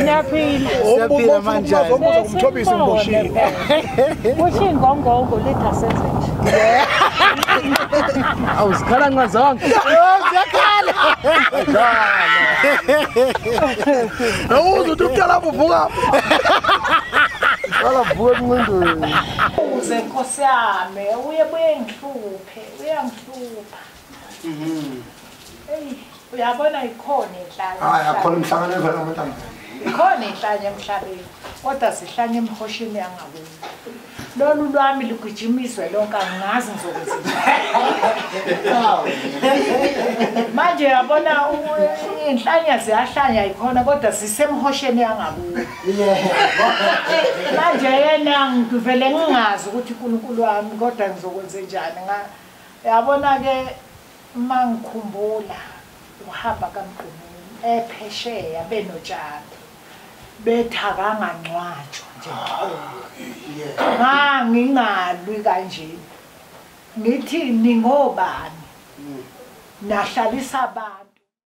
Niyaphila. Siyaphila manje. Umthobisi ngiboshiwe. Kusho ingongongo letha senze nje. Awuzikhala nxa zonke. Ziyakhala. Awuze uthi umntwana uvuka. Qala vuka emnqindweni. Uze Nkosi yami, uye buye ngihluphe, uyangihlupha. Hey, uyabona ikhona inhlanya. Hayi akhona umhlangano evela abantwana. Ikhona inhlanya emhlabeni, kodwa sihlanya emhosheni yangakubo. Lolu lwami lugijimiswe lonke angazi ngizokwenza. Manje uyabona inhlanya ziyahlanya ikhona kodwa sisemhosheni yangakubo. Manje yena ngivele ngingazi ukuthi uNkulunkulu wami kodwa ngizokwenza njani. Uyabona ke mangikhumbula uhamba kaMgqumeni ephesheya benotshani bethakangangcwatshwa nje. Ngangingalwi kanje ngithi ningobani nahlalisa abantu.